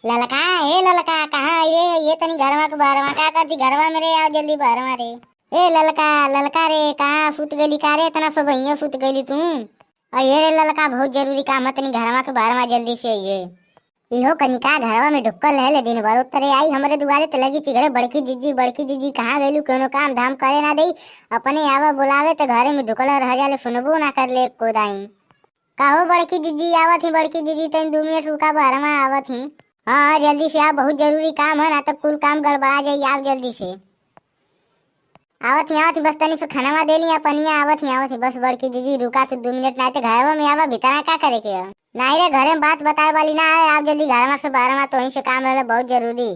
ललका ए ललका कहाँ ये ये तनी घरवा के बहरवा का करती घरवा में रे, आओ जल्दी बहरवा रे। ए ललका ललका रे कहाँ सुत गइली का रे, इतना सुबहिया सुत गइली तू। अये रे ललका बहुत जरूरी काम है, तनी घरवा के बहरवा जल्दी से आइए। इहो कनिका घरवा में ढुकल रहे दिन भर उतरे आई हमरे दुआरे त लगी चिघरे बड़की जीजी बड़की जीजी कहाँ गइलू, कोनो काम धाम करे ना देई, अपने आवा बुलावे त घरे में ढुकल रह जाले, सुनबो ना कर ले कोदाई। काहो बड़की जीजी आवत ही, बड़की जीजी तनी 2 मिनट रुका बहरवा आवत ही। हाँ हाँ जल्दी से आओ, बहुत जरूरी काम है ना तो कुल काम गड़बड़ा जाई, आओ जल्दी से। आवत ही बस तनी से खानावा दे ली पनिया, आवत ही बस बड़की जीजी रुका तो 2 मिनट ना तो घरवा में आवा, भीतर का करे के है? नहीं रे घरे में बात बताए वाली ना है, आप जल्दी घरवा से बाहरवा तो वहीं से काम रहे बहुत जरूरी।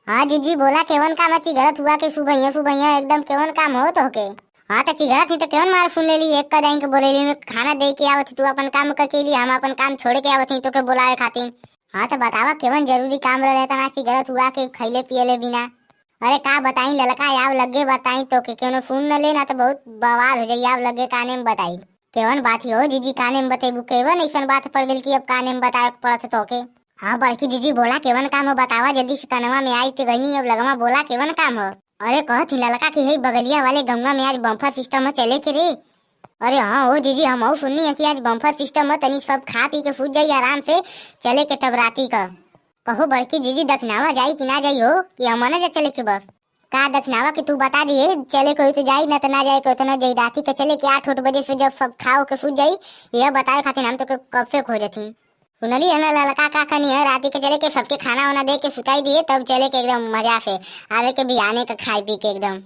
हाँ जीजी बोला केवन काम है, चिघरत हुआ के सुबहिया सुबहिया एकदम केवन काम हो तो के। हाँ तो चिघरत ही तो केवन मार सुन लेली, एक कदाई के बोलेली में खाना दे के आवत, तू अपन काम कर के ली, हम अपन काम छोड़ के आवत ही तो के बुलावे खातिर। हाँ तो बतावा केवन जरूरी काम रहे तना चिघरत हुआ के खैले पियले बिना। अरे का बताई ललका आव लगे बताई तो के केनो सुन न लेना तो बहुत बवाल हो जाई, आव लगे काने में बताई केवन बात हो जीजी, काने में बतेबू केवन ऐसन बात पड़ गेल कि अब काने में बताए पड़त तो के। हाँ बड़की जीजी बोला केवन काम हो बतावा जल्दी से, कनवा में आई ते गईनी अब लगवा बोला केवन काम हो। अरे कहत ही ललका कि हे बगलिया वाले गंगा में आज बम्फर सिस्टम हो चले के रे। अरे हाँ हो जीजी हम और सुननी है कि आज बम्फर सिस्टम हो, तनी सब खा पी के फूट जाई आराम से चले के तब राती का। कहो बड़की जीजी दखनावा जाई कि ना जाई हो कि हमने जा चले के बस का दखनावा कि तू बता दिए चले कोई तो जाई ना तो ना जाए कोई तो ना जाई, राती के चले के 8 बजे से जब सब खाओ के सूत जाई, यह बताए खातिर हम तो कब से खोजती। सुनली है ना ललका का कनी है राती के चले के सबके खाना वाना दे के सुताई दिए तब चले के एकदम मजा से आवे के भी आने का खाई पी के एकदम।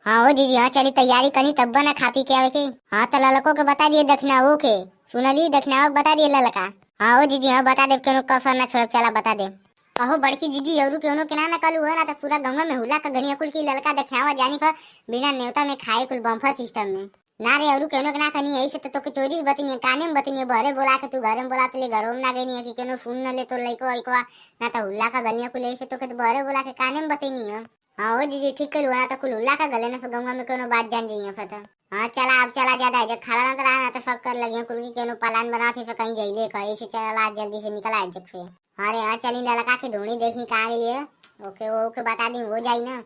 हाँ हो जीजी हाँ चली तैयारी करी तब बना खा पी के आवे के। हाँ तो ललको के बता दिए दखनावो के, सुनली दखनावो के बता दिए ललका। हाँ हो जीजी हाँ बता दे केनो कसर ना छोड़ चला बता दे। कहो बड़की जीजी औरू केनो के ना ना कलू है ना तो पूरा गांव में हुला का गनिया कुल की ललका दखनावा जानी पर बिना न्योता में खाए कुल बम्फर सिस्टम में ना रे औरू केनो के ना कनी ऐसे तो तोके चोरी बतनी काने में बतनी बहरे बोला के तू घरे में बोला तो ले घरों में ना गई कि केनो फोन न ले तो लइको ऐकवा ना तो हुल्ला का गलिया कुल ऐसे तोके तो बहरे बोला के काने में बतनी है। हाँ ओ जीजी ठीक कलू ना तो कुल हुल्ला का गले ना गांव में कोनो बात जान जाइए फिर तो। हाँ चला अब चला ज्यादा जब खड़ा ना तो रहा ना तो सब कर लगे कुल की केनो पलान बना थी फिर कहीं जाइले कहीं से चला जल्दी से निकल आए जग से। अरे हाँ चली ललका के ढूंढी देखी कहाँ गई है, ओके वो ओके बता दी वो जाई ना।